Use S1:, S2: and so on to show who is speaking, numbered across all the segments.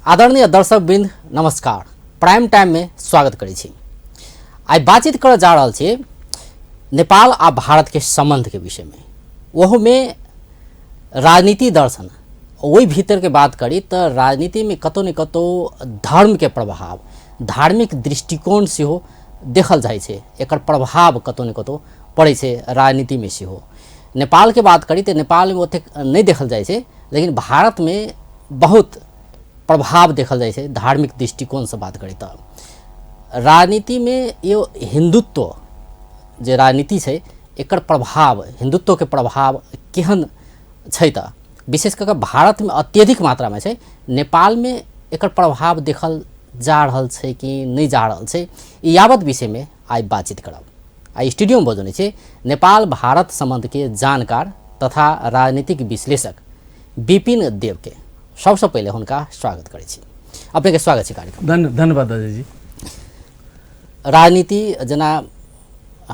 S1: आदरणीय दर्शक वृंद नमस्कार। प्राइम टाइम में स्वागत करै छी। आइ बातचीत करऽ जा रहल छी नेपाल आ भारत के संबंध के विषय में, ओहोमे राजनीति दर्शन। ओहि भीतर के बात करी तऽ राजनीति में कतौ ने कतौ धर्म के प्रभाव, धार्मिक दृष्टिकोण सेहो देखल जाइ छै। एकर प्रभाव कतौ ने कतौ पड़ै छै राजनीति में सेहो। नेपाल के बात करी तऽ नेपाल में ओतेक नहि देखल जाइ छै, लेकिन भारत में बहुत प्रभाव देखल जाइ छै। धार्मिक दृष्टिकोणसँ बात करी तऽ राजनीतिमे यो हिन्दुत्व जे राजनीति छै, एकर प्रभाव, हिन्दुत्वके प्रभाव केहन छै तऽ विशेष कऽ कऽ भारतमे अत्यधिक मात्रामे छै। नेपालमे एकर प्रभाव देखल जा रहल छै कि नहि जा रहल छै, ई यावत विषयमे आइ बातचीत करब। आइ स्टूडियोमे बजौने छी नेपाल भारत सम्बन्धके जानकार तथा राजनीतिक विश्लेषक विपिन देवके। सबसँ पहिले हुनका स्वागत करै छी। अपनेके स्वागत छै कार्यक्रम।
S2: धन्यवाद अजय जी।
S1: राजनीति जेना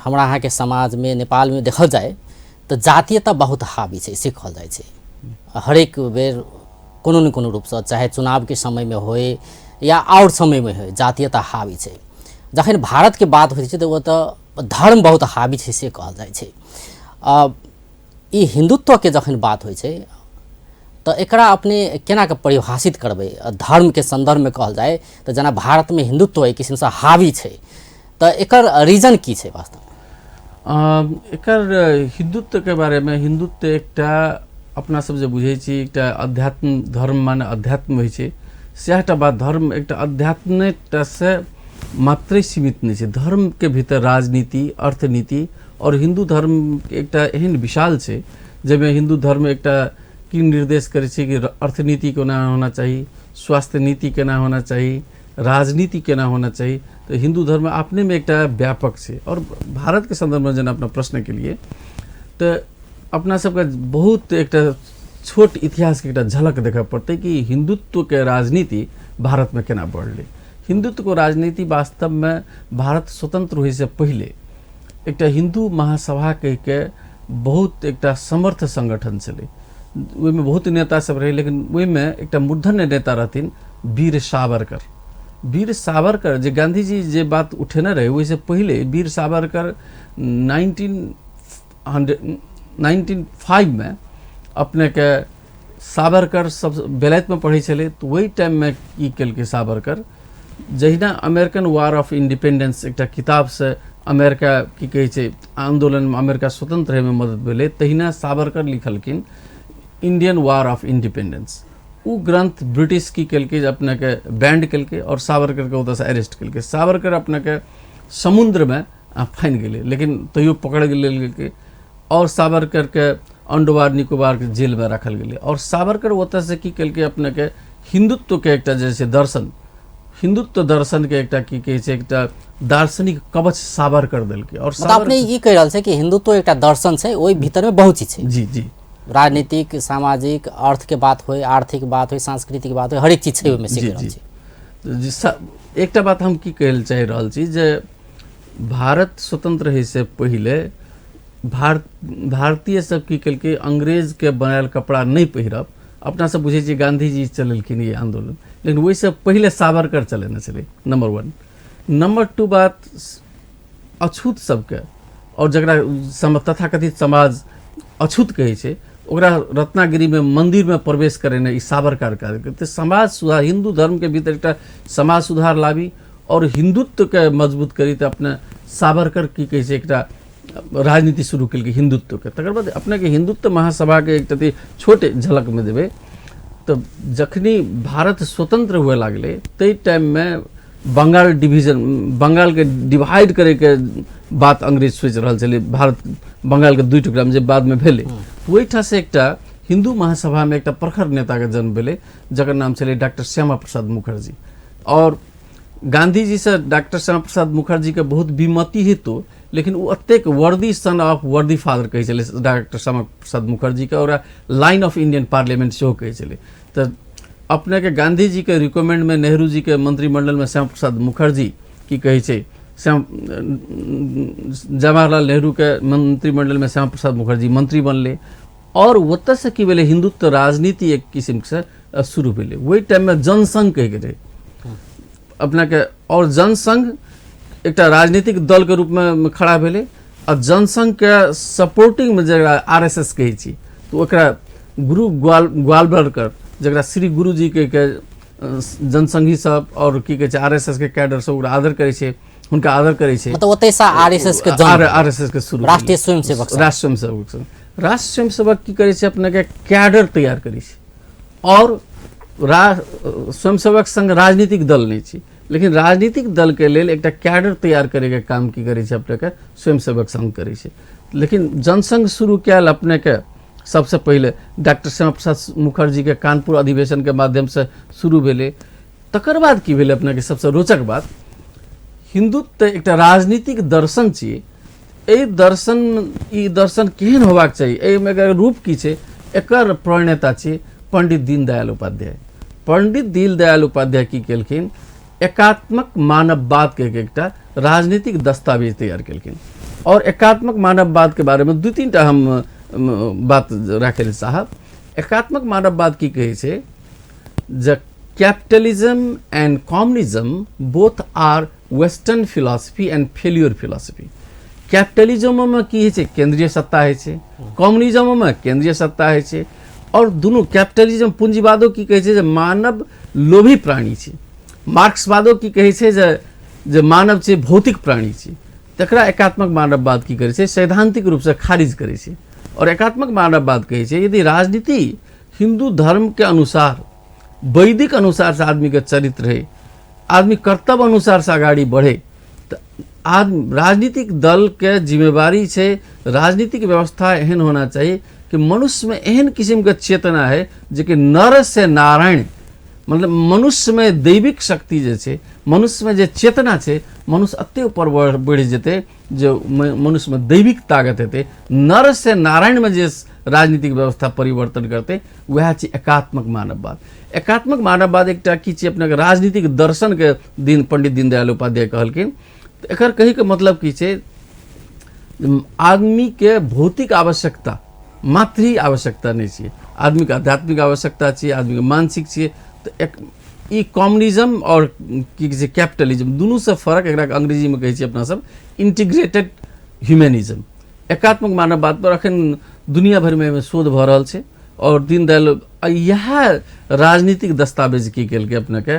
S1: हमरा अहाँके समाजमे नेपालमे देखल जाय तऽ जातीयता बहुत हावी छै से कहल जाइ छै। हरेक बेर कोनो ने कोनो रूपसँ, चाहे चुनावके समयमे होय या आओर समयमे होय, जातीयता हावी छै। जखन भारतके बात होइ छै तऽ ओतऽ धर्म बहुत हावी छै से कहल जाइ छै। ई हिन्दुत्वके जखन बात होइ छै तऽ एकरा अपने केना कऽ परिभाषित करबै? धर्मके सन्दर्भमे कहल जाय तऽ जेना भारतमे हिन्दुत्व एक किसिमसँ हावी छै, तऽ एकर रीजन की छै वास्तवमे?
S2: एकर हिन्दुत्वके बारेमे, हिन्दुत्व एकटा अपना सब जे बुझै छी एकटा अध्यात्म, धर्म माने अध्यात्म होइ छै, सएहटा बात। धर्म एकटा अध्यात्मेटा से मात्रे सीमित नहि छै। धर्मके भीतर राजनीति, अर्थनीति आओर हिन्दू धर्म एकटा एहन विशाल छै जाहिमे हिन्दू धर्म एकटा की निर्देश करै छै कि अर्थनीति कोना होना चाही, स्वास्थ्य नीति केना होना चाही, राजनीति केना होना चाही। तऽ हिन्दू धर्म अपनेमे एकटा व्यापक छै। आओर भारतके सन्दर्भमे जेना अपना प्रश्न केलिए तऽ अपना सबके बहुत एकटा छोट इतिहासके एकटा झलक देखऽ पड़तै कि हिन्दुत्वके राजनीति भारतमे केना बढ़लै। हिन्दुत्वके राजनीति वास्तवमे भारत स्वतंत्र होइसँ पहिले एकटा हिन्दू महासभा कहिके बहुत एकटा समर्थ संगठन छलै। ओहिमे बहुत नेता सब रहै, लेकिन ओहिमे एकटा मूर्धन्य नेता रहथिन वीर सावरकर। वीर सावरकर जे गांधीजी जे बात उठेने रहै ओहिसँ पहिले वीर सावरकर 1905 मे अपनेके सावरकर सब बेलायतमे पढ़ै छलै। तऽ ओहि टाइममे की केलकै सावरकर, जहिना अमेरिकन वार ऑफ इंडिपेंडेंस एकटा किताबसँ अमेरिका की कहै छै आन्दोलनमे अमेरिका स्वतंत्र होइमे मदद भेलै, तहिना सावरकर लिखलखिन इंडियन वार ऑफ इंडिपेंडेंस। ओ ग्रंथ ब्रिटिश की केलकै जे अपनेके बैंड केलकै आओर सावरकरके ओतऽसँ अरेस्ट केलकै। सावरकर अपनेके समुद्रमे फानि गेलै, लेकिन तैयो पकड़ लेल गेलकै आओर सावरकरके अंडोवार निकोबारके जेलमे राखल गेलै। आओर सावरकर ओतऽसँ की केलकै, अपनेके हिन्दुत्वके एकटा जे छै दर्शन, हिन्दुत्व दर्शनके एकटा की कहै छै एकटा दार्शनिक कवच सावरकर देलकै। और
S1: मतलब अपने ई कहि रहल छै कि हिन्दुत्व एकटा दर्शन छै, ओहि भीतरमे बहुत चीज छै।
S2: जी जी।
S1: राजनीतिक, सामाजिक, अर्थ के बात होय, आर्थिक बात होय, सांस्कृतिक बात होय, हरेक चीज छै ओहिमे से कहि रहल छै।
S2: जी, एकटा बात हम की कहै लए चाहि रहल छी जे भारत स्वतंत्र होइसँ पहिले भारतीय सब की केलकै, अंग्रेजके बनायल कपड़ा नहि पहिरब। अपना सब बुझै छियै गांधीजी चलेलखिन ई आन्दोलन, लेकिन ओहिसँ पहिले सावरकर चलेने छलै, नंबर 1। नंबर 2 बात, अछूत सबके आओर जकरा तथाकथित समाज अछूत कहै छै, ओकरा रत्नागिरीमे मन्दिरमे प्रवेश करेनाइ ई सावरकर कार्य। तऽ समाज सुधार, हिन्दू धर्मके भीतर एकटा समाज सुधार लाबी आओर हिन्दुत्वके मजबूत करी, तऽ अपने सावरकर की कहै छै एकटा राजनीति शुरू केलकै हिन्दुत्वके। तकर बाद अपनेके हिन्दुत्व महासभाके एकटा छोट झलकमे देबै तऽ जखनी भारत स्वतंत्र हुए लागलै ताहि टाइममे बंगाल डिवीजन, बंगालके डिवाइड करैके बात अंग्रेज सोचि रहल छलै, भारत बंगालके दुइ टुकड़ामे जे बादमे भेलै। ओहिठामसँ एकटा हिन्दू महासभामे एकटा प्रखर नेताके जन्म भेलै जकर नाम छलै डॉक्टर श्यामा प्रसाद मुखर्जी। आओर गांधीजीसँ डॉक्टर श्यामा प्रसाद मुखर्जीके बहुत विमति हेतु, लेकिन ओ एतेक worthy son of worthy father कहै छलै डॉक्टर श्यामा प्रसाद मुखर्जीके, और लाइन ऑफ इंडियन पार्लियामेंट सेहो कहै छलै। तऽ अपनेके गांधीजीके रिकमेंडमे नेहरूजीके मंत्रिमंडलमे श्यामा प्रसाद मुखर्जी की कहै छै, श्याम जवाहरलाल नेहरूके मंत्रिमंडलमे श्यामा प्रसाद मुखर्जी मंत्री बनलै। आओर ओतऽसँ की भेलै, हिंदुत्व राजनीति एक किसिमसँ शुरू भेलै। ओहि टाइममे जनसंघ कहिके रहै अपनाके, आओर जनसंघ एकटा राजनीतिक दलके रूपमे खड़ा भेलै आ जनसंघके सपोर्टिंगमे जकरा RSS कहै छी, तऽ ओकरा गुरु ग्वालवलकर, जकरा श्री गुरुजी कहिके जनसंघी सब और की कहै छै RSS के कैडर सब ओकरा आदर करै छै, हुनका आदर करै छै।
S1: मतलब ओतहिसँ RSS के जन्म
S2: RSS के शुरू
S1: राष्ट्रीय स्वयंसेवक संघ।
S2: राष्ट्रीय स्वयंसेवक संघ। राष्ट्रीय स्वयंसेवक की करै छै, अपनाके कैडर तैयार करै छै। और स्वयंसेवक संघ राजनीतिक दल नहि छै, लेकिन राजनीतिक दलके लेल एकटा कैडर तैयार करैके काम की करै छै, अपनेके स्वयंसेवक संघ करै छै। लेकिन जनसंघ शुरू कयल अपनेके सबसँ पहिले डॉक्टर श्यामा प्रसाद मुखर्जीके कानपुर अधिवेशनके माध्यमसँ शुरू भेलै। तकर बाद की भेलै अपनेके सबसँ रोचक बात, हिंदुत्व एकटा राजनीतिक दर्शन छियै। एहि दर्शन, ई दर्शन केहन होबाक चाही, एहिमे एकर रूप की छै, एकर प्रणेता छियै पंडित दीनदयाल उपाध्याय। पंडित दीनदयाल उपाध्याय की केलखिन, एकात्मक मानववाद के एकटा राजनीतिक दस्तावेज तैयार केलखिन। और एकात्मक मानववाद के बारे में 2-3 टा हम बात राखै लए चाहब। एकात्मक मानववाद की कहै छै, जे capitalism and communism both are western philosophy and failure philosophy. कैपिटलिज्ममे की होइ छै, केंद्रीय सत्ता होइ छै, कम्युनिज्ममे केंद्रीय सत्ता होइ छै। और दुनू कैपिटलिज्म पूंजीवादो की कहै छै जे मानव लोभी प्राणी छै, मार्क्सवादो की कहै छै जे मानव छै भौतिक प्राणी छै। तकरा एकात्मक मानववाद की करै छै, सैद्धांतिक रूपसँ खारिज करै छै। और एकात्मक मानववाद कहै छै यदि राजनीति हिंदू धर्मके अनुसार, वैदिक अनुसार से आदमीके चरित्र है, आदमी कर्तव्य अनुसार से अगाडि बढ़े, तऽ राजनीतिक दलके जिम्मेवारी छै, राजनीतिक व्यवस्था एहन होना चाही कि मनुष्यमे एहन किसिमके चेतना है जे कि नर से नारायण, मतलब मनुष्यमे दैविक शक्ति जे छै, मनुष्यमे जे चेतना छै, मनुष्य एते ऊपर बढ़ि जेतै जे मनुष्यमे दैविक ताकत हेतै। नर से नारायणमे जे राजनीतिक व्यवस्था परिवर्तन करतै वएह छै एकात्मक मानववाद। एकात्मक मानववाद एकटा की छै अपनाके राजनीतिक दर्शनके दिन पंडित दीनदयाल उपाध्याय कहलखिन। तऽ एकर कहैके मतलब की छै, आदमीके भौतिक आवश्यकता मात्र ही आवश्यकता नहि छियै, आदमीके आध्यात्मिक आवश्यकता छियै, आदमीके मानसिक छियै। तऽ एक ई कम्युनिज्म और की कहै छै कैपिटलिज्म दुनूसँ फरक, एकरा अंग्रेजीमे कहै छियै अपना सब इंटीग्रेटेड ह्यूमनिज्म। एकात्मक मानववाद पर अखन दुनिया भरिमे एहिमे शोध भऽ रहल छै। और दीनदयाल इएह राजनीतिक दस्तावेज की केलकै अपनेके,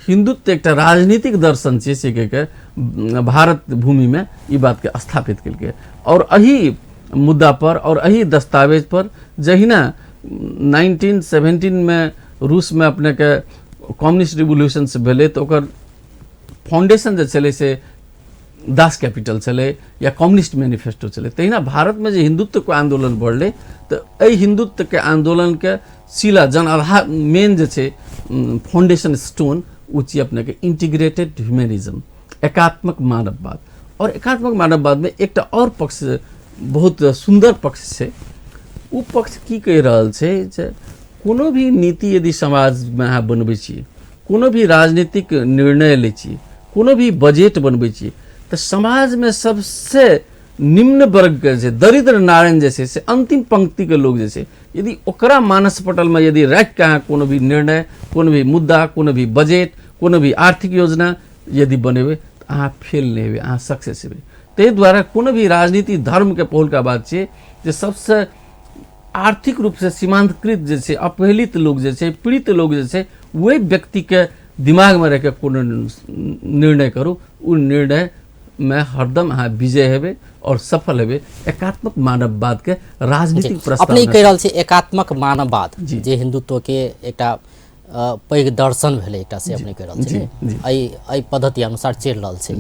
S2: हिंदुत्व एकटा राजनीतिक दर्शन छियै से कहिके भारत भूमिमे ई बातके स्थापित केलकै। और एहि मुद्दा पर और एहि दस्तावेज पर जहिना 1917 में रूसमे अपनेके कम्युनिस्ट रिवोल्यूशन से भेलै तऽ ओकर फाउंडेशन जे छलै से दास कैपिटल छलै या कम्युनिस्ट मैनिफेस्टो छलै, तहिना भारतमे जे हिंदुत्वके आंदोलन बढ़लै तऽ एहि हिंदुत्वके आंदोलनके शिला जन आधार मेन जे छै फाउंडेशन स्टोन ओ छियै अपनेके इंटीग्रेटेड ह्यूमनिज्म, एकात्मक मानववाद। और एकात्मक मानववादमे एकटा और पक्ष बहुत सुन्दर पक्ष छै, ओ पक्ष की कहि रहल छै जे कोनो भी नीति यदि समाजमे अहाँ बनबै छियै, कोनो भी राजनीतिक निर्णय लै छियै, कोनो भी बजट बनबै छियै, तऽ समाजमे सबसे निम्न वर्गके जे दरिद्र नारायण जे छै से अंतिम पंक्तिके लोग जे छै, यदि ओकरा मानस पटलमे यदि राखिके अहाँ कोनो भी निर्णय, कोनो भी मुद्दा, कोनो भी बजट, कोनो भी आर्थिक योजना यदि बनेबै तऽ अहाँ फेल नहि हेबै, अहाँ सक्सेस हेबै। ताहि दुआरे कोनो भी राजनीति धर्मके पहिलुका बात छियै जे सबसँ आर्थिक रूपसँ सीमांतकृत जे छै, अपहेलित लोग जे छै, पीड़ित लोग जे छै, ओहि व्यक्तिके दिमागमे रहिके कोनो निर्णय करू, ओ निर्णयमे हरदम अहाँ विजय हेबै और सफल हेबै। एकात्मक मानववादके राजनीतिक प्रस्ताव
S1: अपने कहि रहल छी एकात्मक मानववाद जे हिंदुत्वके एकटा पैघ दर्शन भेलै एकटा, से अपने कहि रहल छी एहि पद्धति अनुसार चलि रहल छै।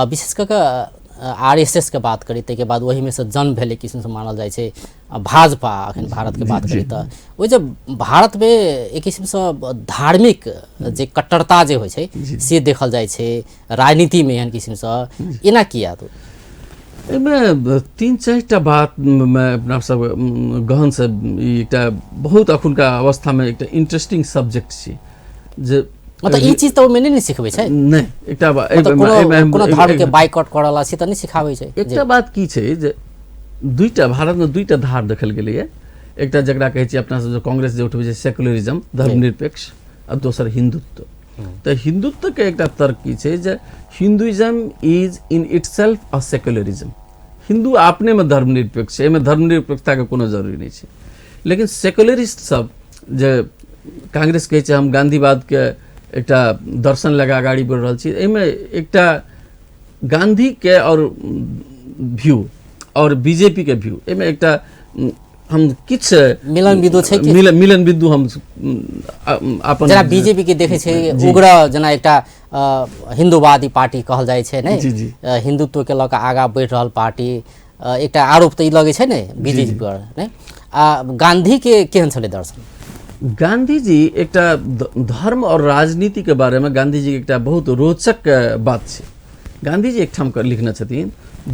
S1: विशेष कऽ कऽ RSS के बात करी ताहिके बाद ओहिमे से जन्म भेलै किसिमसँ मानल जाइ छै भाजपा। अखन भारतके बात करी तऽ ओहि जे भारतमे एक किसिमसँ धार्मिक जे कट्टरता जे होइ छै से देखल जाइ छै राजनीतिमे एहन किसिमसँ, एना किया? तो
S2: एहिमे 3-4 टा बातमे अपना सब गहनसँ ई एकटा बहुत अखुनका अवस्थामे एकटा इंटरेस्टिंग सब्जेक्ट छै जे
S1: मतलब ई चीज तऽ ओहिमे नहि सिखबै छै,
S2: नहि एकटा
S1: कोनो धर्मके बाइकआउट करऽ से तऽ नहि सिखाबै छै।
S2: एकटा बात की छै जे दुईटा भारतमे दुईटा धार देखल गेलैए। एकटा जकरा कहै छियै अपना सब जे कांग्रेस जे उठबै छै सेकुलरिज्म, धर्मनिरपेक्ष, आ दोसर हिंदुत्व। तऽ हिंदुत्वके एकटा तर्क की छै जे Hinduism is in itself a secularism. Hindu अपनेमे धर्मनिरपेक्ष छै, एहिमे धर्मनिरपेक्षताके कोनो जरूरी नहि छै। लेकिन सेकुलरिस्ट सब जे कांग्रेस कहै छै हम गांधीवादके एकटा दर्शन लगा अगाडि बढ़ि रहल छी, एहिमे एकटा गांधीके और व्यू और बीजेपी के व्यू, एहिमे एकटा हम किछु
S1: मिलन बिंदु छै कि?
S2: मिलन बिंदु हम अपन
S1: जेना बीजेपी के देखै छै उग्र जेना एकटा हिंदूवादी पार्टी कहल जाइ छै ने,
S2: जी, जी।
S1: हिंदुत्व के लऽ कऽ आगाँ बढ़ि रहल पार्टी, एकटा आरोप तऽ ई लगै छै ने बीजेपी पर ने। आ गांधी के केहन छलै दर्शन?
S2: गांधी जी एकटा धर्म और राजनीति के बारे में गांधी जी के एकटा बहुत रोचक बात छै। गांधी जी एकठाम लिखने छथिन,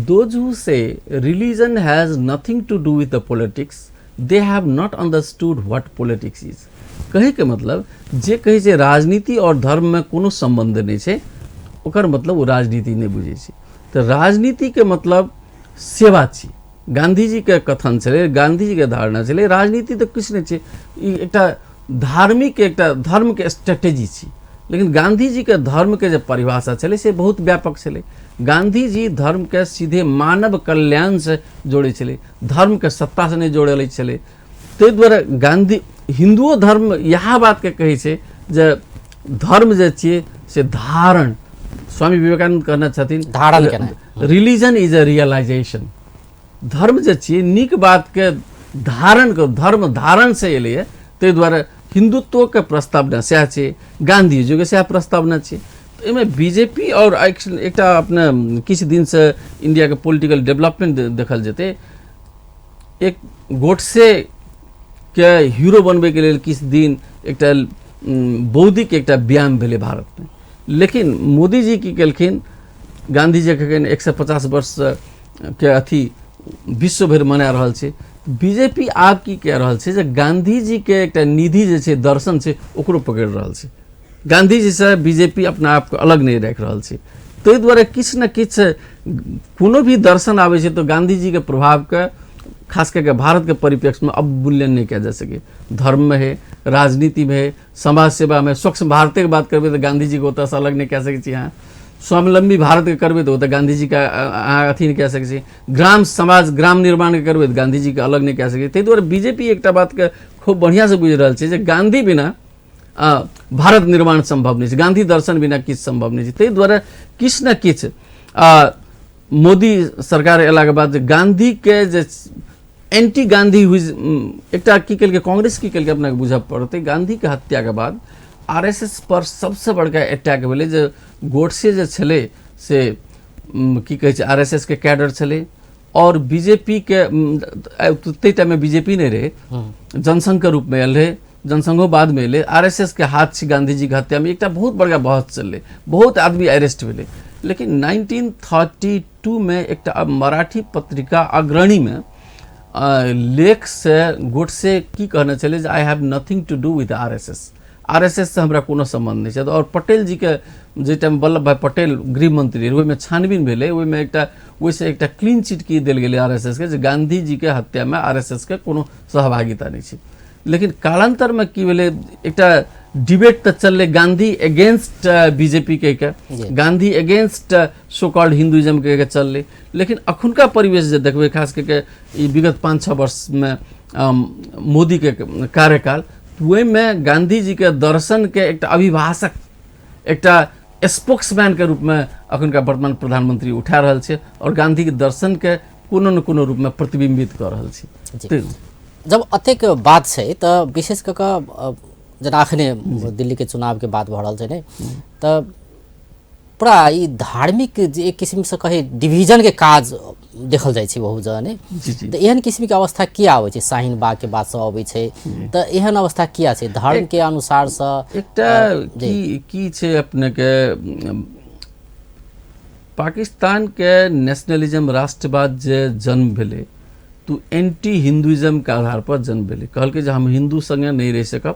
S2: those who say religion has nothing to do with the politics, they have not understood what politics is. कहैके मतलब जे कहै छै राजनीति और धर्ममे कोनो सम्बन्ध नहि छै, ओकर मतलब ओ राजनीति नहि बुझै छै। तऽ राजनीतिके मतलब सेवा छी। गांधीजीके कथन छलै, गांधीजीके धारणा छलै राजनीति तऽ किछु नहि छै, ई एकटा धार्मिक एकटा धर्मके स्ट्रेटेजी छी। लेकिन गांधीजीके धर्मके जे परिभाषा छलै से बहुत व्यापक छलै। गांधीजी धर्मके सीधे मानव कल्याणसँ जोड़ै छलै, धर्मके सत्तासँ नहि जोड़ै छलै। ताहि दुआरे गांधी हिंदुओ धर्म इएह बातके कहै छै जे धर्म जे छियै से धारण, स्वामी विवेकानंद कहने छथिन
S1: धारण केनाइ,
S2: रिलीजन is a realisation. धर्म जे छियै नीक बातके धारण करू, धर्म धारण से एलैए। ताहि दुआरे हिंदुत्वके प्रस्तावना सएह छै, गांधीजीके सएह प्रस्तावना छै। एहिमे बीजेपी और एकटा अपने किछु दिनसँ इंडियाके पॉलिटिकल डेवलपमेंट देखल जेतै, एक गोडसे के हीरो बनबैके लेल किछु दिन एकटा बौद्धिक एकटा व्यायाम भेलै भारतमे। लेकिन मोदीजी की केलखिन, गांधीजी एखन 150 वर्ष के अथी विश्व भरि मना रहल छै। बीजेपी आब की कए रहल छै जे गांधीजीके एकटा निधि जे छै, दर्शन छै, ओकरो पकड़ि रहल छै। गांधीजीसँ बीजेपी अपना आपके अलग नहि राखि रहल छै। ताहि दुआरे किछु ने किछु कोनो भी दर्शन आबै छै तऽ गांधीजीके प्रभावके खास कऽ के भारतके परिप्रेक्ष्यमे अवमूल्यन नहि कयल जा सकै। धर्ममे है, राजनीतिमे है, समाज सेवामे, स्वच्छ भारतेके बात करबै तऽ गांधीजीके ओतऽसँ अलग नहि कए सकै छी अहाँ। स्वावलंबी भारतके करबै तऽ ओतऽ गांधीजीके अहाँ अथी नहि कए सकै छी। ग्राम समाज ग्राम निर्माणके करबै तऽ गांधीजीके अलग नहि कए सकै छी। ताहि दुआरे बीजेपी एकटा बातके खूब बढ़िआँसँ बुझि रहल छै जे गांधी बिना भारत निर्माण सम्भव नहि छै, गांधी दर्शन बिना किछु सम्भव नहि छै। ताहि दुआरे किछु ने किछु मोदी सरकार अयलाके बाद जे गांधीके जे एंटी गांधी हुई एकटा की केलकै कांग्रेस, की केलकै अपनाके बुझऽ पड़तै। गांधीके हत्याके बाद आरएसएस पर सबसँ बड़का अटैक भेलै जे गोडसे जे छलै से की कहै छै आरएसएस के कैडर छलै और बीजेपी के ताहि टाइममे बीजेपी नहि रहै, जनसंघके रूपमे आयल रहै, जनसंघो बादमे एलै। आरएसएस के हाथ छै गांधीजीके हत्यामे, एकटा बहुत बड़का बहस चललै, बहुत आदमी अरेस्ट भेलै। लेकिन 1932 में एकटा मराठी पत्रिका अग्रणीमे लेख से गोडसे की कहने छलै जे I have nothing to do with RSS, RSS से हमरा कोनो सम्बन्ध नहि छै। और पटेल जीके जाहि टाइम वल्लभ भाई पटेल गृहमंत्री रहै ओहिमे छानबीन भेलै, ओहिमे एकटा ओहिसँ एकटा क्लीन चिट की देल गेलै आरएसएस के जे गांधीजीके हत्यामे आरएसएस के कोनो सहभागिता नहि छै। लेकिन कालांतरमे की भेलै, एकटा डिबेट तऽ चललै गांधी अगेंस्ट बीजेपी के, Gandhi against so called Hinduism के चललै। लेकिन अखुनका परिवेश जे देखबै, खास कऽ के ई विगत 5-6 वर्षमे मोदीके कार्यकाल, ओहिमे गांधीजीके दर्शनके एकटा अभिभाषक, एकटा स्पोक्समैनके रूपमे अखुनका वर्तमान प्रधानमंत्री उठा रहल छै और गांधीके दर्शनके कोनो न कोनो रूपमे प्रतिबिंबित कऽ रहल छै।
S1: जब अतेक बात छै तऽ विशेष कऽ कऽ जेना अखने दिल्लीके चुनावके बात भऽ रहल छै ने, तऽ पूरा ई धार्मिक जे एक किसिमसँ कही डिवीजनके काज देखल जाइ छै बहुत जगह ने, तऽ एहन किसिमके अवस्था किया आबै छै? शाहीन बागके बात सब अबै छै, तऽ एहन अवस्था किया छै धर्मके अनुसारसँ?
S2: एकटा की छै अपनेके पाकिस्तानके नेशनलिज्म राष्ट्रवाद जे जन्म भेलै तो एंटी हिंदुइज्म के आधार पर जन्म भेलै। कहलकै जे हम हिंदू संगे नहि रहि सकब,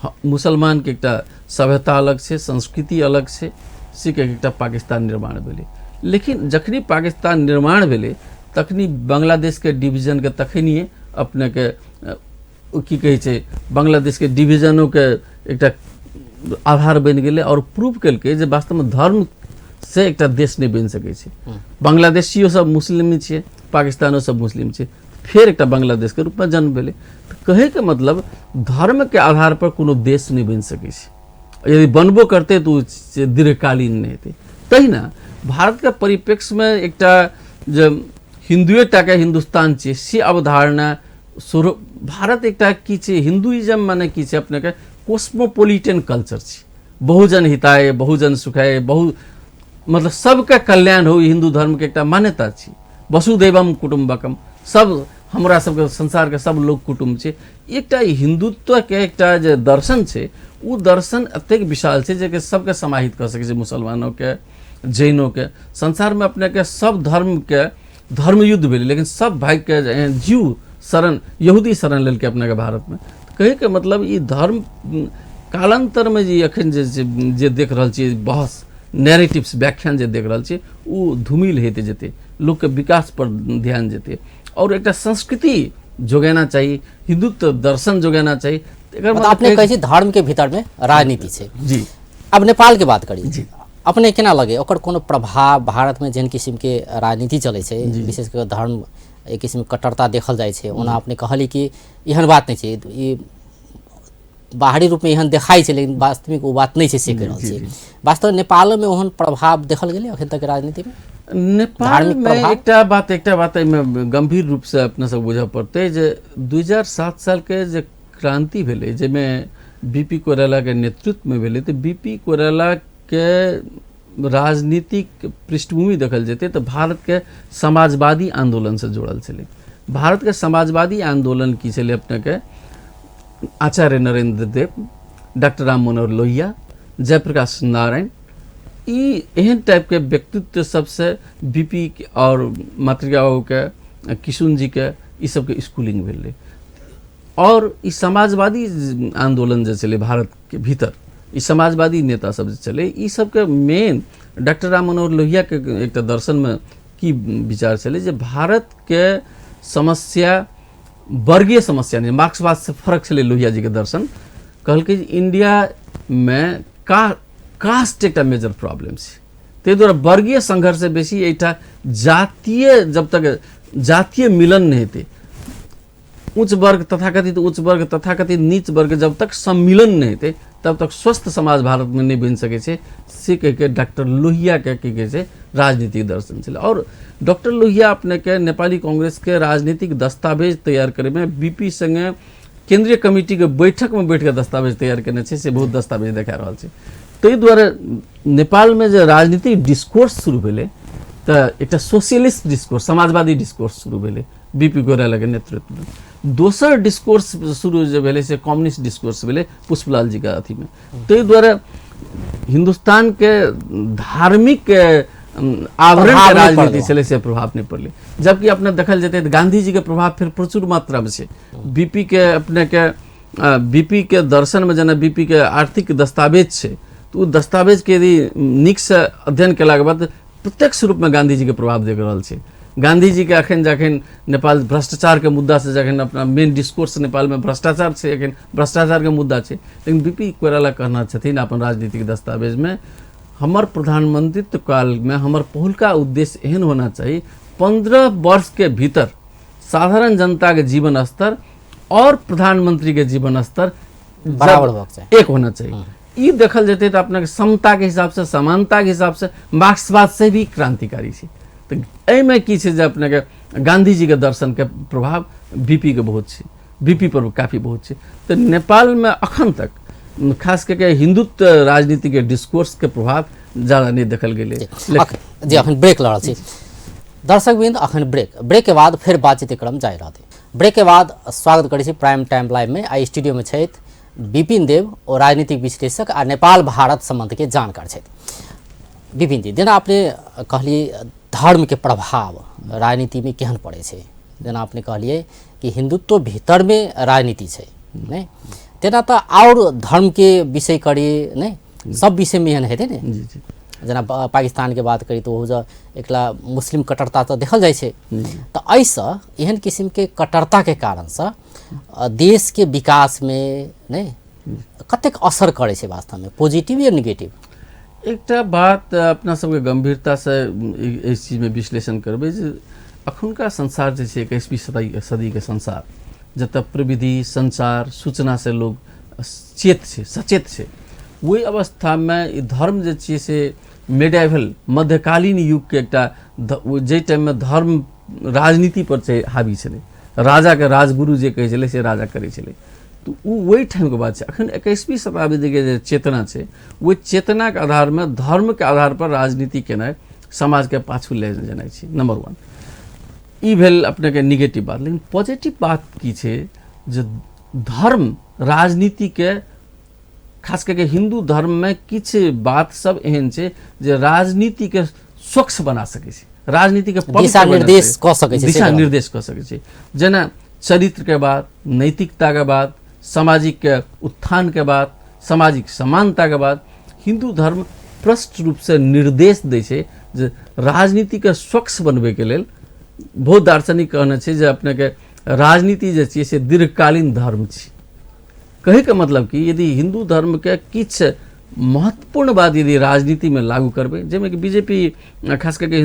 S2: मुसलमानके एकटा सभ्यता अलग छै, संस्कृति अलग छै, से के एकटा पाकिस्तान निर्माण भेलै। लेकिन जखनी पाकिस्तान निर्माण भेलै तखनी बांग्लादेशके डिवीजनके तखनिए अपनेके की कहै छै बांग्लादेशके डिवीजनोके एकटा आधार बनि गेलै आओर प्रूव केलकै जे वास्तवमे धर्मसँ एकटा देश नहि बनि सकै छै। बांग्लादेशियो सब मुस्लिम छियै, पाकिस्तानो सब मुस्लिम छै, फेर एकटा बांग्लादेशके रूपमे जन्म भेलै। तऽ कहैके मतलब धर्मके आधार पर कोनो देश नहि बनि सकै छै, यदि बनबो करतै तऽ ओ दीर्घकालीन नहि हेतै। तहिना भारतके परिप्रेक्ष्यमे एकटा जे हिन्दुए टाके हिन्दुस्तान छै से अवधारणा शुरू भारत एकटा की छै हिन्दुइज्म माने की छै अपनेके कोस्मोपोलिटन कल्चर छै, बहुजन हिताय बहुजन सुखाय बहु मतलब सबके कल्याण हो, हिन्दू धर्मके एकटा मान्यता छै। वसुधैवम कुटुम्बकम, सब हमरा सबके संसारके सब लोक कुटुम्ब छै। एकटा हिन्दुत्वके एकटा जे दर्शन छै ओ दर्शन एतेक विशाल छै जे सबके समाहित कऽ सकै छै, मुसलमानोके जैनोके। संसारमे अपनेके सब धर्मके धर्मयुद्ध भेलै लेकिन सब भागिके जीव शरण यहूदी शरण लेलकै अपनेके भारतमे। कहैके मतलब ई धर्म कालान्तरमे जे एखन जे जे देख रहल छियै बहस नैरेटिव्स व्याख्यान जे देख रहल छियै ओ धूमिल होइत जेतै, लोकके विकास पर ध्यान जेतै और एकटा संस्कृति जोगेना चाही, हिंदुत्व दर्शन जोगेना चाही।
S1: एकर अपने कहै छी धर्म के भीतर में राजनीति छै।
S2: जी
S1: अब नेपाल के बात करी जी, अपने केना लगे ओकर कोनो प्रभाव भारत में जेहन किस्म के राजनीति चलै छै, विशेष कऽ धर्म एक किस्म के कट्टरता देखल जाइ छै, ओना अपने कहली कि एहन बात नहि छै, ई बाहरी रूपमे एहन देखाइ छै लेकिन वास्तविक ओ बात नहि छै से कहि रहल छी। वास्तव नेपालमे ओहन प्रभाव देखल गेलै अखन तक राजनीतिमे?
S2: नेपालमे एकटा बात एहिमे गंभीर रूपसँ अपना सब बुझऽ पड़तै जे 2007 सालके जे क्रांति भेलै जाहिमे बीपी कोइरालाके नेतृत्वमे भेलै, तऽ बीपी कोइरालाके राजनीतिक पृष्ठभूमि देखल जेतै तऽ भारतके समाजवादी आन्दोलनसँ जुड़ल छलै। भारतके समाजवादी आन्दोलन की छलै अपनेके आचार्य नरेंद्र देव, डॉक्टर राम मनोहर लोहिया, जयप्रकाश नारायण, ई एहन टाइपके व्यक्तित्व सबसँ बीपी और मातृका बाबूके, किशुन जीके, ई सबके स्कूलिंग भेलै। और ई समाजवादी आन्दोलन जे छलै भारतके भीतर, ई समाजवादी नेता सब जे छलै ई सबके मेन डॉक्टर राम मनोहर लोहियाके एकटा दर्शनमे की विचार छलै जे भारतके समस्या वर्गीय समस्या नहीं, मार्क्सवाद से फर्क छलै लोहिया जी के दर्शन। कहलकै जे इंडियामे कास्ट एकटा मेजर प्रॉब्लम छै, ताहि दुआरे वर्गीय संघर्ष से बेसी एकटा जातीय, जब तक जातीय मिलन नहीं हेतै, उच्च वर्ग तथाकथित उच्च वर्ग तथाकथित नीच वर्ग जब तक सम्मिलन नहीं हेतै तब तक स्वस्थ समाज भारतमे नहि बनि सकै छै, से कहिके डॉक्टर लोहियाके की कहै छै राजनीतिक दर्शन छलै। और डॉक्टर लोहिया अपनेके नेपाली कांग्रेसके राजनीतिक दस्तावेज तैयार करैमे बीपी संगे केंद्रीय कमिटीके बैठकमे बैठके दस्तावेज तैयार केने छै, से बहुत दस्तावेज देखा रहल छै। ताहि दुआरे नेपालमे जे राजनीतिक डिस्कोर्स शुरू भेलै तऽ एकटा सोशलिस्ट डिस्कोर्स, समाजवादी डिस्कोर्स शुरू भेलै बीपी कोइरालाके नेतृत्वमे। दोसर डिस्कोर्स शुरू जे भेलै से कम्युनिस्ट डिस्कोर्स भेलै पुष्पलाल जीके अथीमे। ताहि दुआरे हिन्दुस्तानके धार्मिक आवरण के राजनीति छलै से प्रभाव नहि पड़लै। जबकि अपने देखल जेतै तऽ गांधी जी के प्रभाव फेर प्रचुर मात्रामे छै। बीपी के अपनेके बीपी के दर्शनमे जेना बीपी के आर्थिक दस्तावेज छै तऽ ओ दस्तावेजके यदि नीकसँ अध्ययन केलाके बाद प्रत्यक्ष रूपमे गांधी जी के प्रभाव देख रहल छै। गांधी जी के अखन जखन नेपाल भ्रष्टाचार के मुद्दा से जखन अपना मेन डिस्कोर्स नेपाल में भ्रष्टाचार छै, अखन भ्रष्टाचार के मुद्दा छै, लेकिन बीपी कोइराला कहना छथिन अपन राजनीतिक दस्तावेज में हमर प्रधानमंत्रित्व काल में हमर पहिलका उद्देश्य एहन होना चाही 15 वर्ष के भीतर साधारण जनता के जीवन स्तर और प्रधानमंत्री के जीवन स्तर
S1: बराबर
S2: एक होना चाहिए। ई देखल जेतै तऽ अपने समता के हिसाब से, समानता के हिसाब से मार्क्सवाद से भी क्रांतिकारी छै। तऽ एहिमे की छै जे अपने के गांधी जी के दर्शन के प्रभाव बीपी के बहुत छै, बीपी पर काफी बहुत छै। तऽ नेपालमे अखन तक खास करके हिंदुत्व राजनीति के डिस्कोर्स के प्रभाव ज्यादा नहीं देखल गेलै।
S1: जी अखन ब्रेक लऽ रहल छी दर्शकवृंद, अखन ब्रेक के बाद फेर बातचीत क्रम जारी रहतै। ब्रेक के बाद स्वागत करै छी प्राइम टाइम लाइव में। आ स्टूडियो में छथि विपिन देव और राजनीतिक विश्लेषक आ नेपाल भारत संबंध के जानकार छथि। विपिन जी, जेना अपने कहलिए धर्म के प्रभाव राजनीति में केहन पड़ै छै, जेना अपने कहलिए कि हिंदुत्व भीतर में राजनीति छै नहीं, तेना तऽ और धर्म के विषय करी नहीं, सब विषय में एहन हेतै ने।
S2: जी जी
S1: जेना पाकिस्तानके बात करी तऽ ओहो जे एकला मुस्लिम कट्टरता तऽ देखल जाइ छै। तऽ एहिसँ एहन किसिमके कट्टरताके कारणसँ देशके विकासमे नहि कतेक असर करै छै वास्तवमे, पॉजिटिव या निगेटिव?
S2: एकटा बात अपना सबके गंभीरतासँ एहि चीजमे विश्लेषण करबै जे अखुनका संसार जे छै 21वीं सदीके संसार, जतऽ प्रविधि, संचार, सूचनासँ लोग चेत छै, सचेत छै, ओहि अवस्थामे ई धर्म जे छियै से मेडाइवल मध्यकालीन युगके एकटा जाहि टाइममे धर्म राजनीति पर छै हावी छलै, राजाके राजगुरु जे कहै छलै से राजा करै छलै, तऽ ओ ओहि टाइमके बात छै। अखन 21वीं शताब्दीके जे चेतना छै ओहि चेतनाके आधारमे धर्मके आधार पर राजनीति केनाइ समाजके पाछू लए जेनाइ छै, नंबर 1। ई भेल अपनेके निगेटिव बात। लेकिन पॉजिटिव बात की छै जे धर्म राजनीतिके खास करके हिंदू धर्ममे किछु बात सब एहन छै जे राजनीतिके स्वच्छ बना सकै छै, राजनीतिके
S1: दिशा निर्देश कऽ सकै छै,
S2: दिशा निर्देश कऽ सकै छै। जेना चरित्रके बात, नैतिकताके बात, सामाजिक उत्थानके बात, सामाजिक समानताके बात, हिंदू धर्म स्पष्ट रूपसँ निर्देश दै छै जे राजनीतिके स्वच्छ बनबैके लेल। बहुत दार्शनिक कहने छै जे अपनेके राजनीति जे छियै से दीर्घकालीन धर्म छै। कहैके मतलब कि यदि हिंदू धर्मके किछु महत्वपूर्ण बात यदि राजनीतिमे लागू करबै, जाहिमे कि बीजेपी खास करके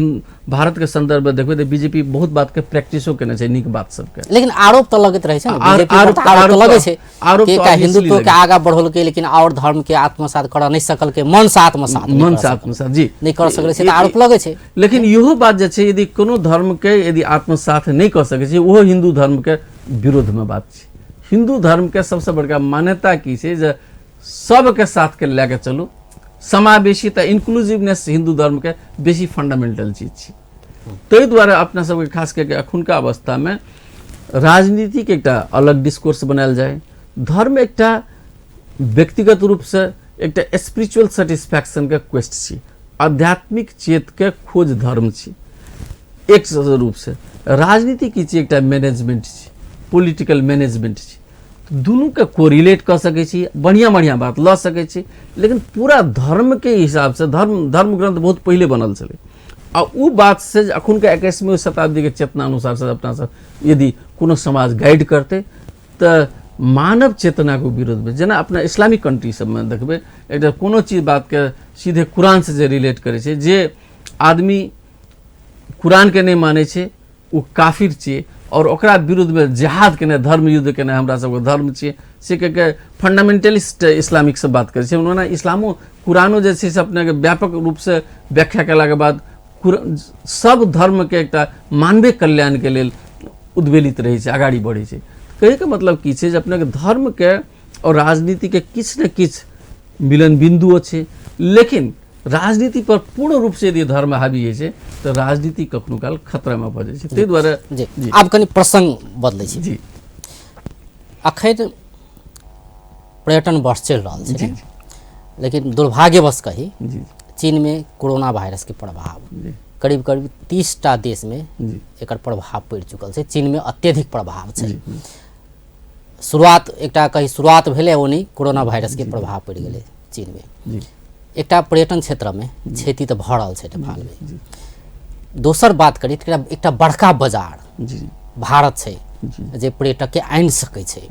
S2: भारतके संदर्भमे देखबै तऽ बीजेपी बहुत बातके प्रैक्टिसो केने छै, नीक बात सबके।
S1: लेकिन आरोप तऽ लगैत रहै छै ने, आरोप लगै छै कि एकटा हिंदुत्वके आगाँ बढ़ौलकै लेकिन आओर धर्मके आत्मसात करऽ नहि सकलकै, मन से आत्मसात,
S2: मन से आत्मसात जी
S1: नहि कर सकलै छै, तऽ आरोप लगै छै।
S2: लेकिन इहो बात जे छै यदि कोनो धर्मके यदि आत्मसात नहि कऽ सकै छै ओहो हिंदू धर्मके विरोधमे बात छै। हिंदू धर्मके सबसँ बड़का मान्यता की छै जे सबके साथके लए के चलू, समावेशिता, इंक्लूसिवनेस हिंदू धर्मके बेसी फंडामेंटल चीज छै। ताहि दुआरे अपना सबके खास करके अखुनका अवस्थामे राजनीतिके एकटा अलग डिस्कोर्स बनायल जाय, धर्म एकटा व्यक्तिगत रूपसँ एकटा स्पिरिचुअल सेटिस्फैक्शनके क्वेस्ट छी, आध्यात्मिक चेतके खोज धर्म छी एक रूपसँ। राजनीति की छी एकटा मैनेजमेंट छी, पॉलिटिकल मैनेजमेंट छी, दुनूके कोरिलेट कऽ सकै छी, बढ़िआँ बढ़िआँ बात लऽ सकै छी, लेकिन पूरा धर्मके हिसाबसँ धर्म ग्रंथ बहुत पहिले बनल छलै आ ओ बात से जे अखुनका 21वीं शताब्दीके चेतना अनुसार से अपना सब यदि कोनो समाज गाइड करतै तऽ मानव चेतनाके विरोधमे, जेना अपना इस्लामिक कंट्री सबमे देखबै एकटा कोनो चीज बातके सीधे कुरानसँ जे रिलेट करै छै, जे आदमी कुरानके नहि मानै छै ओ काफिर छियै और ओकरा विरुद्धमे जिहाद केनाइ, धर्म युद्ध केनाइ हमरा सबके धर्म छियै, से कहिके फंडामेंटलिस्ट इस्लामिक सब बात करै छै। ओना इस्लामो कुरानो जे छै से अपनेके व्यापक रूपसँ व्याख्या केलाके बाद सब धर्मके एकटा मानवीय कल्याणके लेल उद्वेलित रहै छै, अगाडि बढ़ै छै। कहैके मतलब की छै जे अपनेके धर्मके और राजनीतिके किछु ने किछु मिलन बिन्दुओ छै, लेकिन राजनीति पर पूर्ण रूप से यदि धर्म हावी होइ छै तऽ राजनीति कखनो काल खतरामे भऽ जाइ छै। ताहि दुआरे
S1: जी आब कनि प्रसंग बदलै छी
S2: जी।
S1: अखन पर्यटन वर्ष चलि रहल छै, लेकिन दुर्भाग्यवश कही चीनमे कोरोना वायरसके प्रभाव करीब करीब 30टा देशमे एकर प्रभाव पड़ि चुकल छै। चीनमे अत्यधिक प्रभाव छै। शुरुआत एकटा कही शुरुआत भेलै ओनी कोरोना वायरसके प्रभाव पड़ि गेलै चीनमे। एकटा पर्यटन क्षेत्रमे क्षति तऽ भऽ रहल छै नेपालमे। दोसर बात करी तऽ एकटा बड़का बाजार भारत छै जे पर्यटकके आनि सकै छै।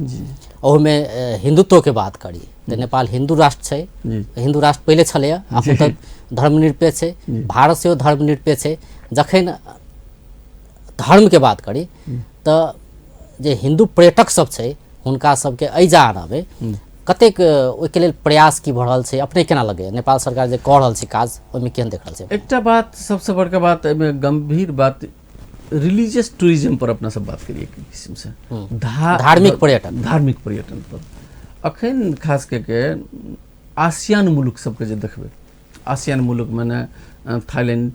S1: ओहूमे हिंदुत्वके बात करी तऽ नेपाल हिंदू राष्ट्र छै, हिंदू राष्ट्र पहिले छलैए, अखन तक धर्मनिरपेक्ष छै, भारत सेहो धर्मनिरपेक्ष छै। जखन धर्मके बात करी तऽ जे हिंदू पर्यटक सब छै हुनका सबके एहि जा आनबै कतेक ओहिके लेल प्रयास की भऽ रहल छै, अपने केना लगैए नेपाल सरकार जे कऽ रहल छै काज ओहिमे केहन देख रहल छै?
S2: एकटा बात सबसँ बड़का बात एहिमे गंभीर बात रिलीजियस टूरिज्म पर अपना सब बात करिए किसिमसँ
S1: धार्मिक पर्यटन,
S2: धार्मिक पर्यटन पर अखन खास कऽ आसियान मुल्क सबके जे देखबै, आसियान मुल्क माने थाईलैंड,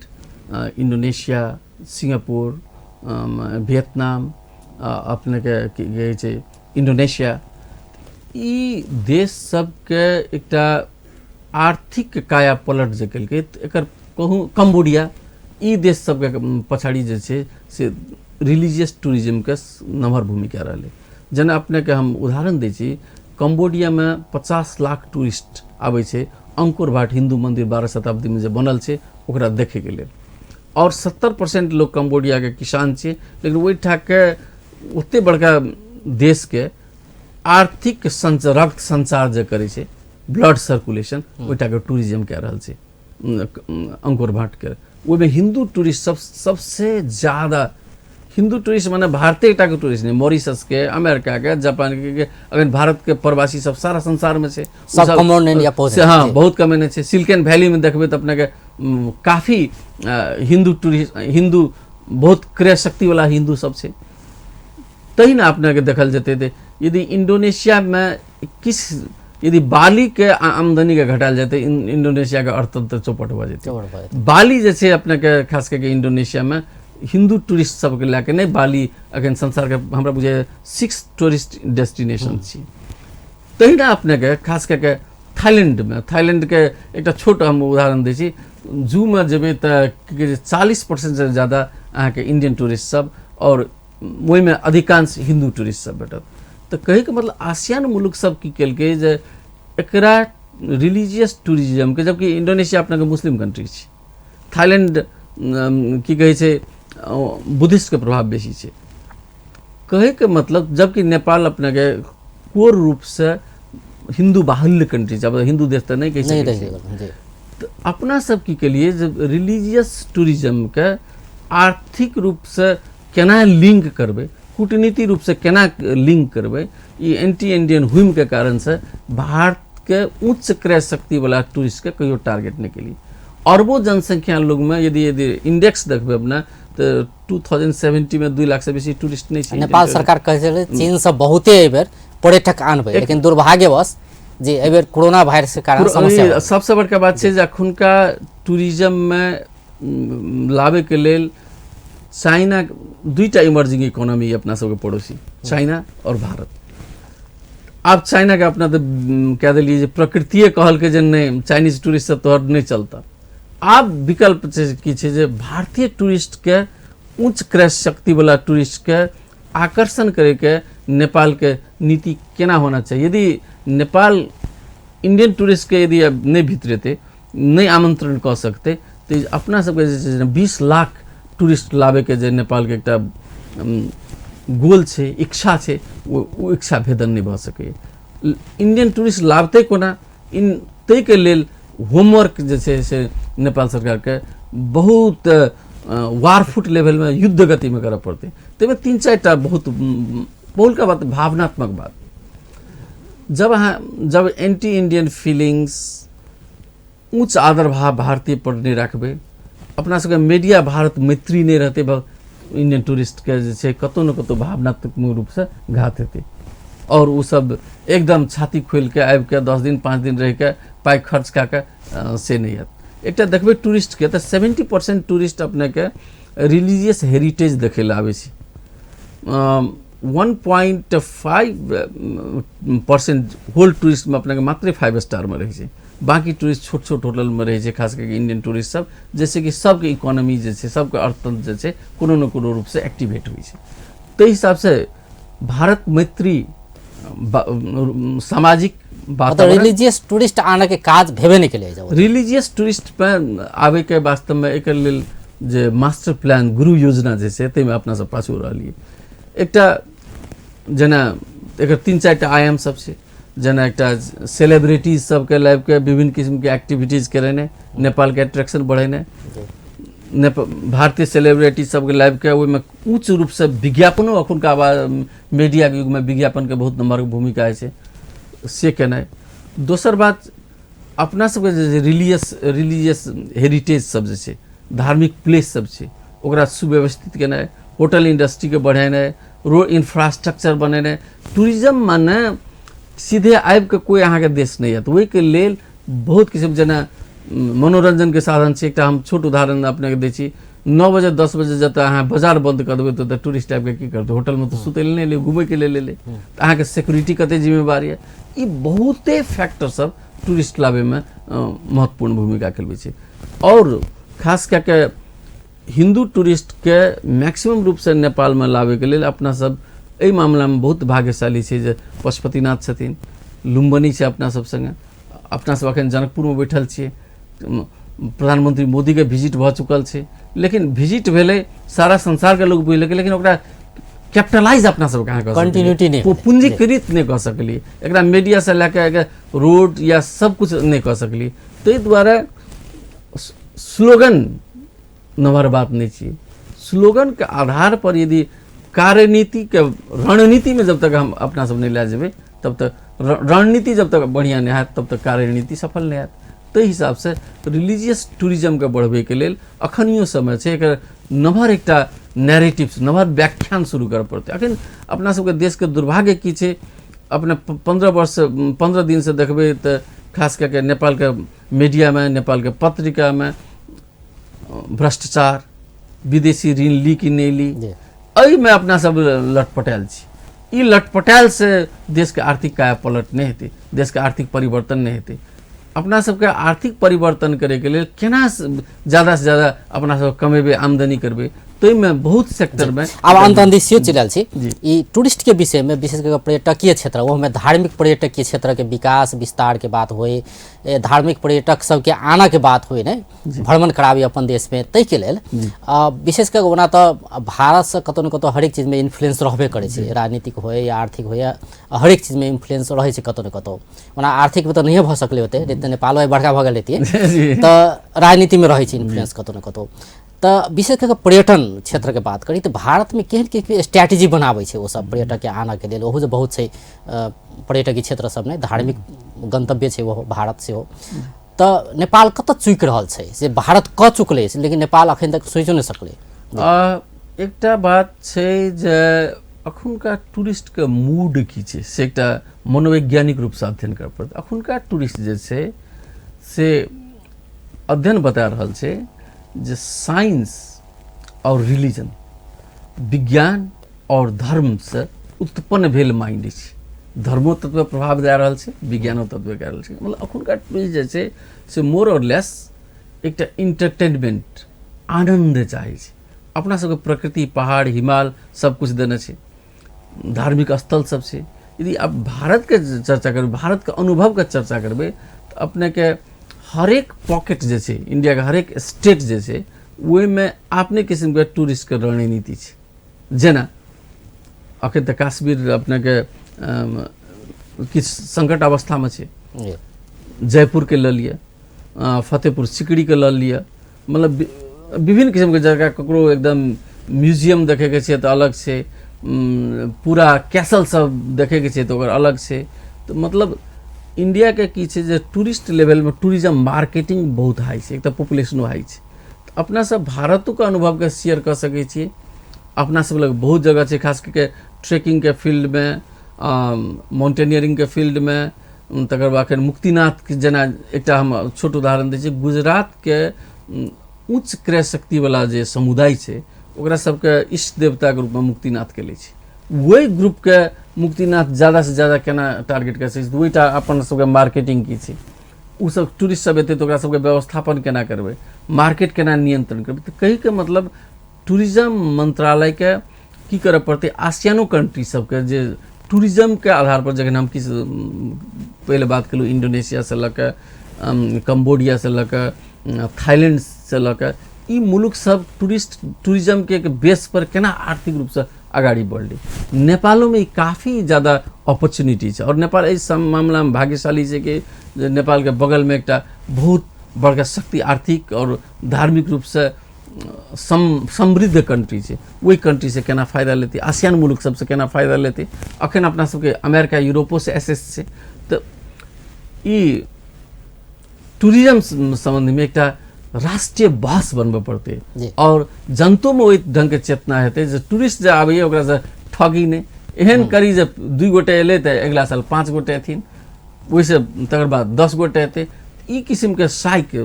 S2: इंडोनेशिया, सिंगापुर, वियतनाम, अपनेके की कहै छै इंडोनेशिया, ई देश सबके एकटा आर्थिक काया पलट जे केलकै एकर कहूँ कम्बोडिया, ई देश सबके पछाड़ी जे छै से रिलीजियस टूरिज्मके नमहर भूमिका रहलै। जेना अपनेके हम उदाहरण दै छी, कम्बोडियामे 50 लाख टूरिस्ट आबै छै अंकुर भाट हिन्दू मंदिर 12 शताब्दीमे जे बनल छै ओकरा देखैके लेल। और 70% लोग कंबोडियाके किसान छै, लेकिन ओहिठामके ओते बड़का देशके आर्थिक रक्त संचार जे करै छै, ब्लड सर्कुलेशन, ओहिठामके टूरिज्म कए रहल छै अंकुर भाटके। ओहिमे हिन्दू टूरिस्ट सब सबसे ज्यादा, हिन्दू टूरिस्ट माने भारतीय टाके टूरिस्ट नहीं, मॉरिशस के, अमेरिका के, जापान के, अगर भारत के प्रवासी सब सारा संसार में छै,
S1: सब कमौने या पहुँचे।
S2: हाँ, बहुत कमेने छै। सिलिकन वैली में देखबै तऽ अपने के काफी हिन्दू टूरिस्ट, हिन्दू बहुत क्रय शक्ति वाला हिन्दू सब छै। तहिना अपने के देखल जेतै तऽ यदि इंडोनेशिया में किस यदि बाली के आमदनी के घटायल जेतै, इंडोनेशिया के अर्थतंत्र चौपट भऽ जेतै। बाली जे छै अपने के खास करके इंडोनेशिया में हिन्दू टूरिस्ट सबके लए के नहि, बाली अखन संसार के हमरा बुझाइए 6 टूरिस्ट डेस्टिनेशन छी। तहिना अपने के खास करके थाईलैंडमे, थाईलैंडके एकटा छोट हम उदाहरण दै छी, जूमे जेबै तऽ की कहै छै 40% से ज्यादा अहाँके इंडियन टूरिस्ट सब और ओहिमे अधिकांश हिन्दू टूरिस्ट सब भेटत। तऽ कहैके मतलब आसियान मुल्क सब की केलकै जे एकरा रिलीजियस टूरिज्मके, जबकि इंडोनेशिया अपनाके मुस्लिम कंट्री छै, थाईलैंड की कहै छै बुद्धिस्टके प्रभाव बेसी छै। कहैके मतलब जबकि नेपाल अपनाके कोर रूपसँ हिन्दू बाहुल्य कंट्री छै, अब हिन्दू देश तऽ नहि कहि सकै छी। तऽ अपना सब की केलिए जे रिलीजियस टूरिज्मके आर्थिक रूपसँ केना लिंक करबै, कूटनीति रूपसँ केना लिंक करबै, ई एंटी इंडियन हुइमके कारणसँ भारतके उच्च क्रय शक्तिवला टूरिस्टके कहियो टारगेट नहि केलिए। अरबों जनसंख्या लोगमे यदि यदि इंडेक्स देखबै अपना तऽ 2070 में 2 लाख से बेसी टूरिस्ट नहि छै।
S1: नेपाल सरकार कहै छलै चीन से बहुते एहिबेर पर्यटक आनबै, लेकिन दुर्भाग्यवश जे एहिबेर कोरोना वायरस के कारण समस्या।
S2: सबसे बड़का बात छै जे अखुनका टूरिज्ममे लाबैके लेल चाइना दुईटा इमर्जिंग इकोनॉमी अपना सबके पड़ोसी, चाइना और भारत। आब चाइना के अपना तऽ कह देलियै जे प्रकृतिए कहलकै जे नहि चाइनीज टूरिस्ट सब तोहर नहि चलता। आब विकल्प की छै जे भारतीय टूरिस्टके उच्च क्रय शक्तिवला टूरिस्टके आकर्षण करैके नेपालके नीति केना होना चाही। यदि नेपाल इंडियन टूरिस्टके यदि नहि भितरेतै, नहि आमंत्रण कऽ सकतै, तऽ अपना सबके जे छै 20 लाख टूरिस्ट लाबैके जे नेपालके एकटा गोल छै, इच्छा छै, ओ इच्छा भेदन नहि भऽ सकैए। इंडियन टूरिस्ट लाबतै कोना, इन ताहिके लेल होमवर्क जे छै से नेपाल सरकारके बहुत वारफुट लेवलमे युद्ध गतिमे करऽ पड़तै। ताहिमे 3-4 टा बहुत बहुलका बात, भावनात्मक बात। जब अहाँ जब एंटी इंडियन फीलिंग्स, उच्च आदर भाव भारतीय पर नहि राखबै, अपना सबके मीडिया भारत मैत्री नहि रहतै, इंडियन टूरिस्टके जे छै कतहु ने कतहु भावनात्मक रूपसँ घात हेतै और ओ सब एकदम छाती खोलिके आबिके 10 दिन 5 दिन रहिके पाइ खर्च कए कऽ से नहि हैत। एकटा देखबै टूरिस्टके तऽ 70% टूरिस्ट अपनेके रिलीजियस हेरिटेज देखै लए आबै छै, 1.5% होल टूरिस्टमे अपनेके मात्र 5 स्टारमे रहै छै, बाकी टूरिस्ट छोट छोट होटलमे रहै छै, खास करके इंडियन टूरिस्ट सब, जैसे कि सबके इकोनॉमी जे छै, सबके अर्थतंत्र जे छै कोनो ने कोनो रूपसँ एक्टिवेट होइ छै। ताहि हिसाबसँ भारत मैत्री सामाजिक
S1: वातावरण, रिलीजियस टूरिस्ट आने के काज भेबे नहि केलै।
S2: रिलीजियस टूरिस्ट पर आबैके वास्तवमे एकर लेल जे मास्टर प्लान गुरु योजना जे छै ताहिमे अपना सब पाछू रहलियै। एकटा जेना एकर 3-4 टा आयाम सब छै, जेना एकटा सेलिब्रिटीज सबके लाबिके विभिन्न किस्मके एक्टिविटीज करेनाइ, नेपालके अट्रैक्शन बढ़ेनाइ, भारतीय सेलिब्रिटी सबके लाबिके ओहिमे उच्च रूपसँ विज्ञापनो, अखुनका मीडियाके युगमे विज्ञापनके बहुत नम्बरके भूमिका होइ छै, से केनाइ। दोसर बात अपना सबके जे रिलीजियस हेरिटेज सब जे छै, धार्मिक प्लेस सब छै, ओकरा सुव्यवस्थित केनाइ, होटल इंडस्ट्रीके बढ़ेनाइ, रोड इंफ्रास्ट्रक्चर बनेनाइ। टूरिज्म माने सीधे आबिके कोइ अहाँके देश नहि आयत, ओहिके लेल बहुत किस्म जेना मनोरंजनके साधन छै। एकटा हम छोट उदाहरण अपनेके दै छी, 9 बजे 10 बजे जतऽ अहाँ बाजार बंद कऽ देबै तऽ टूरिस्ट आबिके की करतै, होटलमे तऽ सुतै लए नहि एलै, घुमैके लेल एलै, तऽ अहाँके सिक्योरिटी कते जिम्मेवारी यऽ। ई बहुते फैक्टर सब टूरिस्ट लाबैमे महत्वपूर्ण भूमिका खेलबै छै। और खास कए कऽ हिन्दू टूरिस्टके मैक्सिमम रूपसँ नेपालमे लाबैके लेल अपना सब एहि मामलामे बहुत भाग्यशाली छै जे पशुपतिनाथ छथिन, लुम्बनी छै अपना सब सङ्गे, अपना सब अखन जनकपुरमे बैठल छियै, प्रधानमंत्री मोदीके विजिट भऽ चुकल छै, लेकिन विजिट भेलै सारा संसारके लोक बुझलकै, लेकिन ओकरा कैपिटलाइज अपना सब कहाँ कऽ
S1: कंटिन्यूटी नहि,
S2: पूंजीकृत नहि कऽ सकलियै। एकरा मीडियासँ लए कऽ रोड या सब कुछ नहि कऽ सकलियै। ताहि दुआरे स्लोगन नम्हर बात नहि छियै। स्लोगनके आधार पर यदि कार्यनीतिके रणनीतिमे जब तक हम अपना सब नहि लए जेबै तब तक रणनीति जब तक बढ़िआँ नहि हैत तब तक कार्यनीति सफल नहि हैत। ताहि हिसाबसँ रिलीजियस टूरिज्मके बढ़बैके लेल अखनियो समय छै। एकर नम्हर एकटा नैरेटिव, नम्हर व्याख्यान शुरू करऽ पड़तै। अखन अपना सबके देशके दुर्भाग्य की छै, अपने 15 वर्ष 15 दिनसँ देखबै तऽ खास कऽ के नेपालके मीडियामे, नेपालके पत्रिकामे भ्रष्टाचार, विदेशी ऋण ली कि नहि ली, एहिमे अपना सब लटपटायल छी। ई लटपटायल से देशके आर्थिक काया पलट नहि हेतै, देशके आर्थिक परिवर्तन नहि हेतै। अपना सबके आर्थिक परिवर्तन करैके लेल केना ज़्यादा से ज़्यादा अपना सब कमेबै, आमदनी करबै, ताहिमे बहुत सेक्टरमे।
S1: आब अंत अंत सेहो चलि रहल छी ई टूरिस्ट के विषय में, विशेष कऽ पर्यटकीय क्षेत्र, ओहोमे धार्मिक पर्यटकीय क्षेत्र के विकास विस्तार के बात होय, धार्मिक पर्यटक सबके आना के बात होय, ने भ्रमण कराबी अपन देश में, ताहिके लेल विशेष कऽ ओना तऽ भारतसँ कतौ ने कतौ हरेक चीजमे इन्फ्लुएंस रहबे करै छै, राजनीतिक होय या आर्थिक होय, हरेक चीजमे इन्फ्लुएंस रहै छै कतौ ने कतौ। ओना आर्थिकमे तऽ नहिए भऽ सकलै ओते, नहि तऽ नेपालो आइ बड़का भऽ गेल रहितियै, तऽ राजनीतिमे रहै छै इन्फ्लुएंस कतौ ने कतौ। तऽ विशेष कऽ पर्यटन क्षेत्रके बात करी तऽ भारतमे केहन केहन स्ट्रैटेजी बनाबै छै ओसब पर्यटकके आनऽके लेल? ओहो जे बहुत छै पर्यटकीय क्षेत्र सबमे, धार्मिक गन्तव्य छै ओहो भारत सेहो। तऽ नेपाल कतऽ चुकि रहल छै से भारत कऽ चुकलै, लेकिन नेपाल अखन तक सोचियो नहि सकलै?
S2: एकटा बात छै जे अखुनका टूरिस्टके मूड की छै से एकटा मनोवैज्ञानिक रूपसँ अध्ययन करऽ पड़तै। अखुनका टूरिस्ट जे छै से अध्ययन बता रहल छै जे साइंस और रिलीजन, विज्ञान और धर्मसँ उत्पन्न भेल माइंड छै। धर्मो तत्व प्रभाव दए रहल छै, विज्ञानो तत्व दए रहल छै। मतलब अखुनका टूरिस्ट जे छै से मोर और लेस एकटा इंटरटेनमेंट, आनन्द चाहै छै। अपना सबके प्रकृति, पहाड़, हिमाल सब कुछ देने छै, धार्मिक स्थल सब छै। यदि आप भारतके चर्चा करबै, भारतके अनुभवके चर्चा करबै तऽ अपनेके हरेक पॉकेट जे छै, इंडियाके हरेक स्टेट जे छै, ओहिमे अपने किसिमके टूरिस्टके रणनीति छै। जेना अखन तऽ कश्मीर अपनेके किछु संकट अवस्थामे छै, जयपुरके लऽ लिअ, फतेहपुर सिकरीके लऽ लिअ, मतलब विभिन्न किसिमके जगह, ककरो एकदम म्यूजियम देखैके छै तऽ अलग छै, पूरा कैसल सब देखैके छै तऽ ओकर अलग छै। तऽ मतलब इंडियाके की छै जे टूरिस्ट लेवलमे टूरिज्म मार्केटिंग बहुत हाई छै, एक तऽ पॉपुलेशनो हाई छै। तऽ अपना सब भारतोके अनुभवके शेयर कऽ सकै छियै। अपना सब लग बहुत जगह छै, खास कऽ के ट्रैकिंगके फील्डमे, माउंटेनियरिंगके फील्डमे। तकर बाद फेर मुक्तिनाथ जेना एकटा हम छोट उदाहरण दै छी, गुजरातके उच्च क्रय शक्तिवला जे समुदाय छै ओकरा सबके इष्ट देवताके रूपमे मुक्तिनाथके लै छै। ओहि ग्रुपके मुक्तिनाथ ज़्यादासँ ज़्यादा केना टारगेट कऽ सकै छै, ओहिटा अपन सबके मार्केटिंग की छै, ओसब टूरिस्ट सब एतै तऽ ओकरा सबके व्यवस्थापन केना करबै, मार्केट केना नियंत्रण करबै। तऽ कहैके मतलब टूरिज्म मंत्रालयके की करऽ पड़तै, आसियानो कंट्री सबके जे टूरिज्मके आधार पर, जखन हम किछु पहिले बात केलहुँ, इंडोनेशियासँ लऽ कऽ कम्बोडियासँ लऽ कऽ थाईलैंडसँ लऽ कऽ ई मुल्क सब टूरिज्मके बेस पर केना आर्थिक रूपसँ अगाडि बढ़लै। नेपालोमे ई काफी ज़्यादा अपॉर्चुनिटी छै और नेपाल एहि सब मामलामे भाग्यशाली छै कि नेपालके बगलमे एकटा बहुत बड़का शक्ति आर्थिक और धार्मिक रूपसँ समृद्ध कंट्री छै। ओहि कंट्रीसँ केना फायदा लेतै, आसियान मुल्क सबसँ केना फायदा लेतै। अखन अपना सबके अमेरिका यूरोपोसँ एसेस छै। तऽ ई टूरिज्म सम्बन्धमे एकटा राष्ट्रीय बहस बनबऽ पड़तै और जनतोमे ओहि ढङ्गके चेतना हेतै जे टूरिस्ट जे आबैए ओकरासँ ठगी नहि एहन करी जे 2 गोटे एलै तऽ अगिला साल 5 गोटे एथिन, ओहिसँ तकर बाद 10 गोटे एतै। ई किसिमके साइक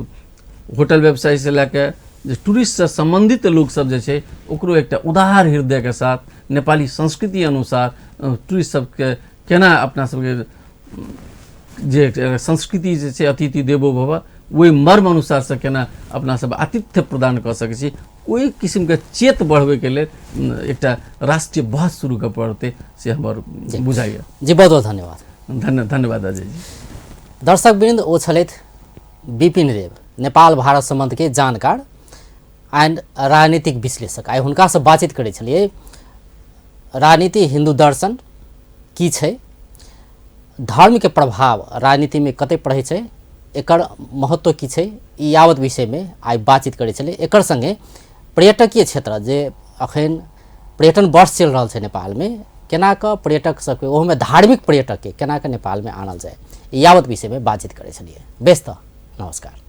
S2: होटल व्यवसायसँ लए कऽ जे टूरिस्टसँ सम्बन्धित लोकसब जे छै ओकरो एकटा उदार हृदयके साथ नेपाली संस्कृति अनुसार टूरिस्ट सबके केना अपना सबके जे संस्कृति जे छै अतिथि देवो भव, ओहि मर्म अनुसारसँ केना अपना सब आतिथ्य प्रदान कऽ सकै छी, ओहि किसिमके चेत बढ़बैके लेल एकटा राष्ट्रीय बहस शुरू करऽ पड़तै से हमर बुझाइए।
S1: जी, बहुत बहुत धन्यवाद।
S2: धन्यवाद अजय जी।
S1: दर्शक वृन्द, ओ छलथि विपिन देव, नेपाल भारत सम्बन्धके जानकार एंड राजनीतिक विश्लेषक। आइ हुनकासँ बातचीत करै छलियै राजनीति हिन्दू दर्शन की छै, धर्मके प्रभाव राजनीतिमे कतेक पड़ै छै, एकर महत्व की छै, ई यावत विषयमे आइ बातचीत करै छलियै। एकर सङ्गे पर्यटकीय क्षेत्र जे अखन पर्यटन वर्ष चलि रहल छै नेपालमे, केना कऽ पर्यटक सबके, ओहोमे धार्मिक पर्यटकके केना कऽ नेपालमे आनल जाय, ई यावत विषयमे बातचीत करै छलियै। बेस तऽ नमस्कार।